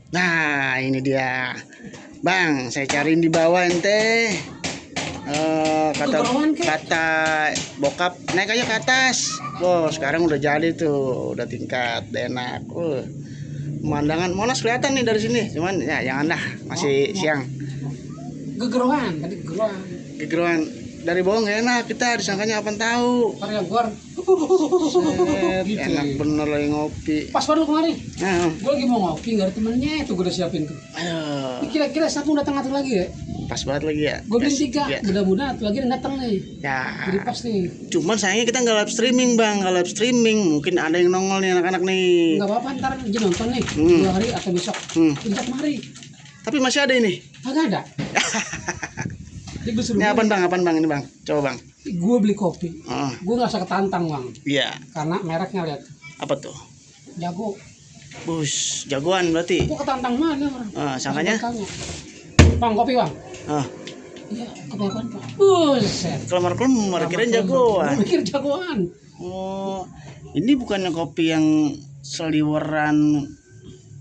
Nah, ini dia. Bang, saya cariin di bawah ente. Kata bokap naik aja ke atas. Sekarang udah jadi tuh, udah tingkat, udah enak. Pemandangan Monas kelihatan nih dari sini. Cuman ya jangan dah, masih siang. Gegeruan, tadi gegeruan. Gegeruan dari bawah nggak enak, kita disangkanya apa tahu. Gitu. Enak bener lagi ngopi. Pas baru kemarin. Nah, Gue lagi mau ngopi, nggak ada temennya, itu gue udah siapin tuh. ayo. Kira-kira satu datang lagi ya? Pas banget lagi ya. Gue beli 3, Ya. mudah-mudahan satu lagi datang nih. Ya. Jadi pas nih. Cuman sayangnya kita nggak live streaming bang, nggak live streaming. Mungkin ada yang nongol nih anak-anak nih. Nggak apa-apa, ntar aja nonton nih. 2 hari atau besok. Besok hari. Tapi masih ada ini. Kagak ada. Ini apaan bang ini bang? Coba bang. Gue beli kopi. Gue nggak usah ketantang bang. Iya. Karena mereknya lihat. Apa tuh? Jago. Bus, jagoan berarti. Gue ketantang mana orang? Sangkanya? Bang kopi bang. Iya, kopi apaan pak? Buset. Kelemar kirain jagoan. Gue mikir jagoan. Oh, ini bukannya kopi yang seliweran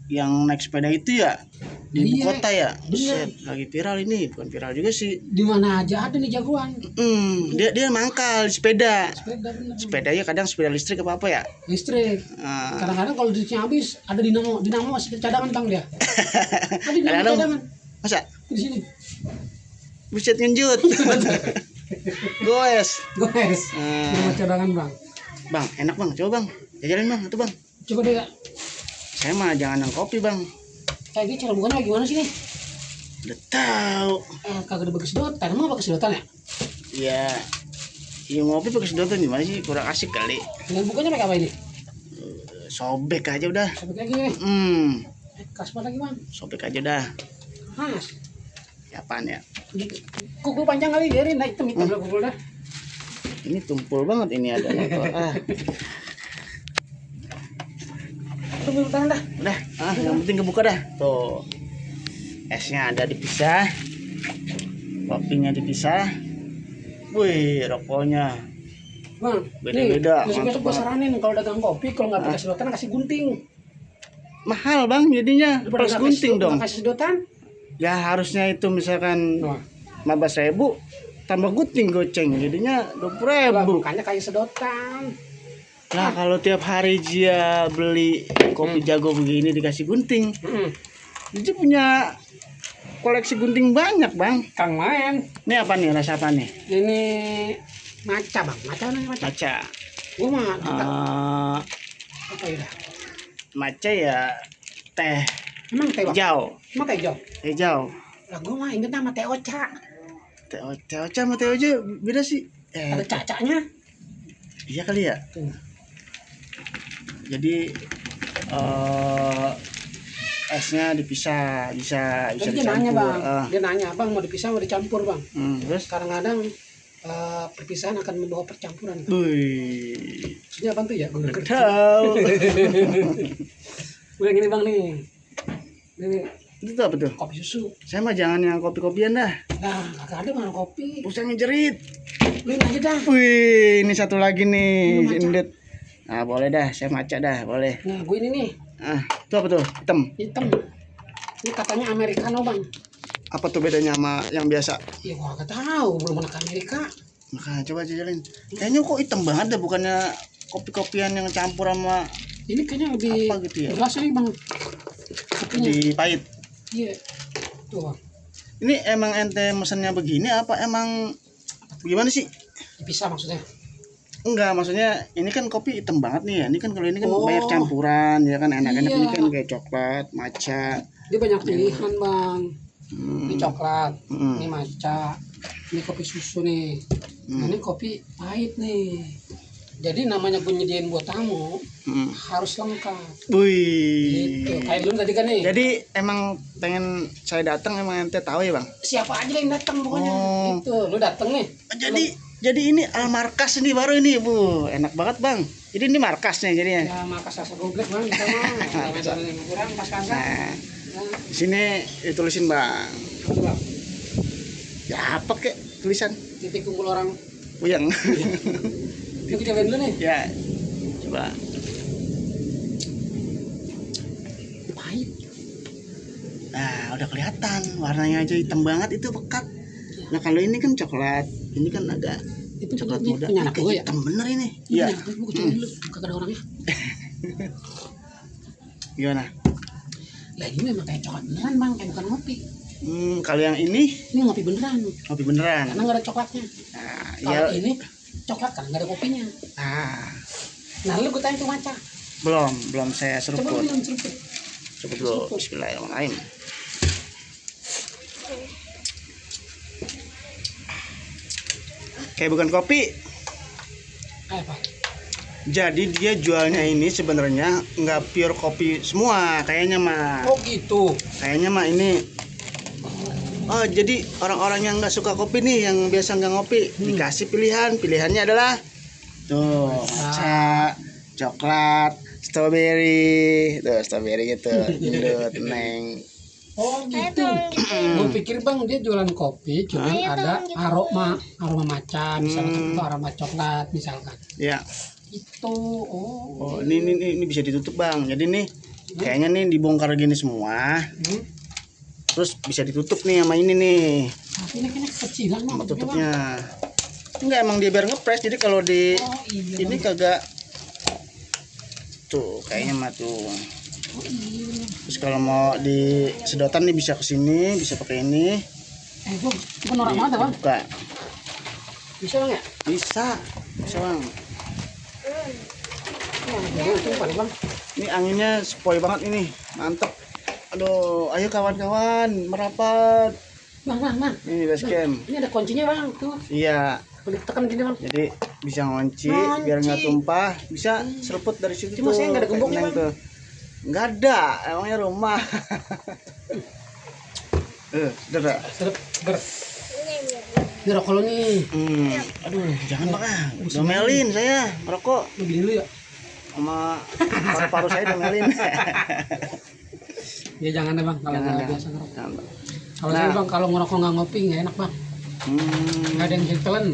yang naik sepeda itu ya? Di ibu kota ya? Buset, lagi viral ini. Bukan viral juga sih. Di mana aja ada nih jagoan. Dia mangkal di sepeda. Sepedanya kadang sepeda listrik apa ya? Listrik. Kadang-kadang kalau listriknya habis ada dinamo masih cadangan bang dia. Ada dinamo cadangan. Masa? Di sini. Buset ngenjut. Goes. Dinamo cadangan bang. Bang, enak bang. Coba bang. Jajalin bang, itu bang. Coba deh. Saya mah jangan yang kopi bang. Kayak gitu cara bukannya gimana sih nih? Udah tahu. Kagak ada pakai sedotan. Emang pakai sedotan ya? Iya. Iya ngopi pakai sedotan gimana sih? Kurang asik kali. Dengan bukannya pakai apa ini? Sobek aja udah. Sobek lagi nih. Kasih lagi bang. Sobek aja dah. Mas. Ya apaan ya? Kuku panjang kali dari naik hitam lah kuku dah. Ini tumpul banget ini ada motor. Tunggu tangan dah. Udah, yang penting kebuka dah. Tuh. Esnya ada dipisah. Kopinya dipisah. Wih, rokoknya. Bang, beda-beda. Besok gue saranin kalau dagang kopi kalau nggak pakai sedotan kasih gunting. Mahal bang jadinya. Plus gunting dong. Kasih sedotan? Ya harusnya itu misalkan 15.000 tambah gunting goceng jadinya 20.000. Makanya kayak sedotan. Lah kalau tiap hari dia beli kopi jago begini dikasih gunting, dia punya koleksi gunting banyak bang. Kang main. Ini apa nih rasa apa nih? Ini maca bang, maca. Gua mah apa ya? Maca ya teh. Emang teh hijau. Emang teh hijau. Hijau. Lah gua mah ingetnya sama teh oca. Teh oca sama teh hijau beda sih. Ada cacanya. Iya kali ya. Jadi esnya dipisah bisa dia dicampur. Nanya bang, dia nanya bang mau dipisah mau dicampur bang. Terus kadang-kadang perpisahan akan membawa percampuran. Wih. Maksudnya apa tuh ya? Gue ngerti. Tahu. Udah gini bang nih. Ini itu apa tuh? kopi susu. Saya mah jangan yang kopi-kopian dah. Nah, kagak ada mana kopi. Usah ngejerit. Beliin aja dah. Wih, ini satu lagi nih, Indit. Nah, boleh dah, saya maca dah, boleh. Nah, gue ini nih. Itu apa tuh? Hitam. Ini katanya Americano, Bang. Apa tuh bedanya sama yang biasa? Ya, gua nggak tahu, belum pernah ke Amerika. Makanya coba jajalin. Kayaknya kok hitam banget dah, bukannya kopi-kopian yang campur sama ini kayaknya lebih apa gitu ya? Jelas nih, Bang. Kopinya. Di pahit. Iya. Tuh, Bang. Ini emang ente mesennya begini apa emang gimana sih? Bisa maksudnya? Enggak, maksudnya ini kan kopi hitam banget nih ya. Ini kan kalau ini kan banyak campuran ya kan enak-enak. Ini kan kayak coklat, matcha. Dia banyak pilihan, Bang. Ini coklat, ini matcha, ini kopi susu nih. Nah, ini kopi pahit nih. Jadi namanya gue nyediain buat tamu harus lengkap. Wih. Gitu. Kayak belum tadi kan nih. Jadi emang pengen saya datang emang ente tahu ya bang? Siapa aja yang datang pokoknya. Gitu. Lu datang nih. Jadi ini Almarkas ini baru ini bu, enak banget bang. Jadi ini markasnya jadinya. Ya markas rasa goblok bang. Kita mah. Kurang pas kagak. Nah, di sini ditulisin bang. Coba. Ya apa kek tulisan? Titik kumpul orang. Buyang. Ini kita cobain dulu nih. Ya, coba. Pahit. Nah, udah kelihatan warnanya aja hitam banget itu pekat. Nah, kalau ini kan coklat, ini kan agak Itu coklat punya muda. punya Ini anak kayak gue ya. hitam bener ini. Iya. Iya. Gue cobain dulu, kagak ada orangnya. Gimana? Lah ini memang kayak coklat beneran bang, kayak bukan ngopi. Kalau yang ini Ini ngopi beneran. kopi beneran. Karena nggak ada coklatnya. Nah, Kalau iya. ini coklat kan nggak ada kopinya. Nah, Nah lu gue tanya tuh maca. belum saya Coba seruput. bilang seruput. Coba dulu. Bismillahirrahmanirrahim. Kayak bukan kopi. Apa? Jadi dia jualnya ini sebenarnya nggak pure kopi semua, kayaknya mah. Oh gitu. Kayaknya mah ini. Oh, jadi orang-orang yang nggak suka kopi nih, yang biasa nggak ngopi, dikasih pilihannya adalah tuh matcha, coklat, strawberry, tuh strawberry gitu, jendut, neng. Oh gitu. Gue pikir bang dia jualan kopi, cuman ada aroma matcha, misalkan atau aroma coklat, misalkan. Ya. Itu. Oh, ini bisa ditutup bang. Jadi nih, kayaknya nih dibongkar gini semua. Terus bisa ditutup nih sama ini nih. Tapi ini kayaknya kecilan Sama mah. tutupnya. Enggak, emang dia biar ngepres. Jadi kalau di Oh iya. ini kagak tuh kayaknya mah tuh. Oh iya. Terus kalau mau di sedotan nih bisa ke sini, bisa pakai ini. Gue bukan orang mana bang? Buka. Bisa bang ya? Bisa bang. Bang. Ini anginnya sepoi banget ini, mantep. Aduh, ayo kawan-kawan merapat. Bang. Ini base camp. Ini ada kuncinya bang, tuh. Iya. Boleh tekan gini bang. Jadi bisa ngunci biar nggak tumpah, bisa seruput dari situ. Cuma saya nggak ada kayak gemboknya, Neng Bang. tuh. Nggak ada, emangnya rumah. Udah. Sedap, ger. Ini rokok lo nih. Aduh, jangan bang. Domelin saya merokok Lo beli dulu ya. sama paru-paru saya domelin. Ya jangan deh bang, kalau Jangan, nggak jangan. biasa ngerokok. Jangan, Bang. Kalau Nah. saya bang, kalau ngerokok nggak ngopi nggak enak bang. Nggak ada yang gentleman.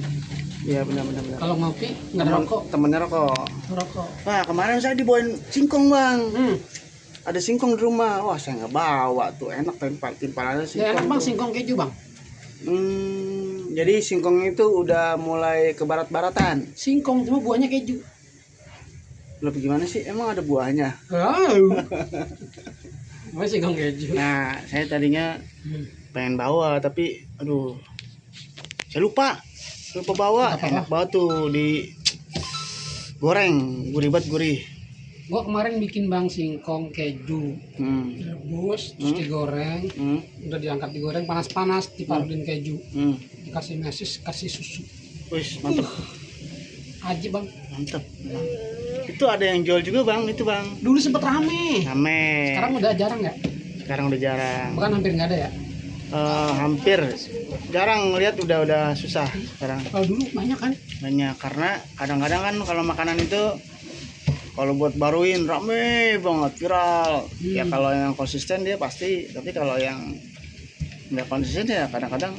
Iya benar. Kalau ngopi nggak ada rokok. Temennya rokok. Rokok. Wah, kemarin saya dibawain singkong bang. Hmm. Ada singkong di rumah. Wah, saya nggak bawa tuh. Enak timpalannya Ya singkong. enak bang, tuh. singkong keju bang. Jadi singkong itu udah mulai ke barat-baratan. Singkong cuma buahnya keju. Lebih gimana sih? Emang ada buahnya? Wow. Apa singkong keju? Nah, saya tadinya pengen bawa, tapi aduh, saya lupa bawa. Apa-apa? Enak banget tuh di goreng, gurih. Gua kemarin bikin bang singkong keju, Hmm. rebus, terus digoreng, udah diangkat digoreng panas-panas, diparutin keju, dikasih mesis, kasih susu, Wih, mantep, aji bang. mantep. Itu ada yang jual juga bang, itu bang. Dulu sempet rame, Rame. sekarang udah jarang ya? Sekarang udah jarang. Bukan hampir nggak ada ya? Hampir jarang ngeliat, udah susah sekarang. Kalau dulu banyak kan? Banyak karena kadang-kadang kan kalau makanan itu kalau buat baruin rame banget, viral. Ya kalau yang konsisten dia pasti, tapi kalau yang nggak konsisten ya kadang-kadang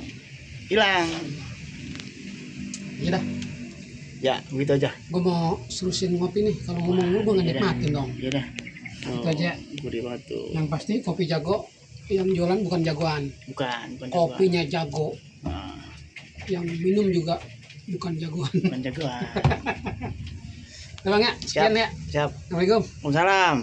hilang. Ya dah, Ya begitu aja. gue mau serusin ngopi nih. Kalau ngomong lu gue nggak nikmatin dong. Ya udah. Itu aja. Gurih banget tuh. Yang pasti kopi jago, yang jualan bukan jagoan, Bukan jagoan. kopinya jago. Nah, Yang minum juga bukan jagoan. bukan jagoan. Nah, bang ya, sekian ya. Siap. Assalamualaikum. Waalaikumsalam.